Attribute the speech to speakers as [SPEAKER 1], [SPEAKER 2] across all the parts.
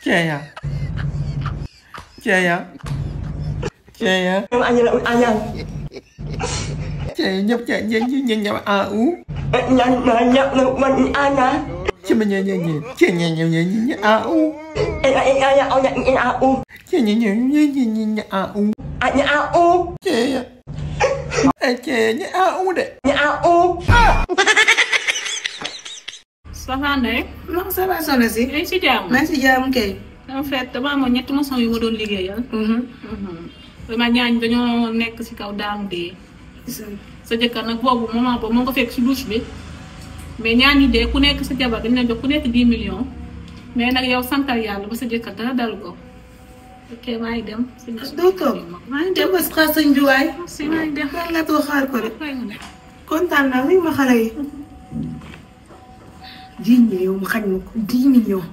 [SPEAKER 1] Ceeya Ceeya Ceeya
[SPEAKER 2] Anh
[SPEAKER 1] Ceeya nhập nhập a u
[SPEAKER 2] nhập được mình anh à
[SPEAKER 1] chứ mà nhẹ Ceeya a u
[SPEAKER 2] anh a u
[SPEAKER 1] Ceeya a u
[SPEAKER 2] anh a u
[SPEAKER 1] Ceeya Ceeya a u de
[SPEAKER 2] a u
[SPEAKER 3] Ça va Ndeye.
[SPEAKER 4] non ça va soxna si.
[SPEAKER 3] yaa ngi si jàmm.
[SPEAKER 4] maa ngi si jàmm kay.
[SPEAKER 3] en fait dama amoon ñetti maçon yu ma doon liggéeyal. vraiment ñaañ dañoo nekk si kaw daanu dee. sa jëkkër nag boobu moment boobu moo nga fekk si douche bi mais ñaan ñi dee ku nekk sa jabar dañ leen jox ku nekk 10 millions mais nag yow santal yàlla ba sa jëkkër dara dalu ko. ok maa ngi dem.
[SPEAKER 4] doo toog maa ngi dem ba xaar sëñ bi waay.
[SPEAKER 3] si maa ngi dem.
[SPEAKER 4] maa ngi la toog xaar ko de. kontaan naa li ma xale yi. 10 millions mu xañ ma ko 10 millions.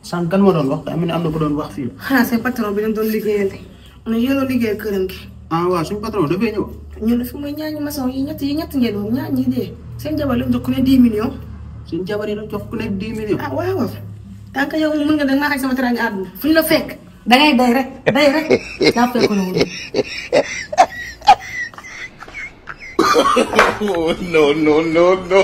[SPEAKER 5] sànq kan ma doon wax am na ko doon wax fii.
[SPEAKER 4] xanaa seen patron bi leen doon liggéeyal de mu ne yéen a liggéeyal këram gi.
[SPEAKER 5] ah waaw suñu patron dafay ñëw.
[SPEAKER 4] ñun fi muy ñaañu maçon yi ñett ngeen woon ñaar ñi dee seen jabar lañ jox ku ne 10 millions.
[SPEAKER 5] suñu jabar yi la jox ku nekk 10 millions.
[SPEAKER 4] ah waaw waaw. tant que yow mën nga da ngaa xaj sama teraanga àdduna fu ñu la fekk dangay day rek daa fekk na woon.
[SPEAKER 1] no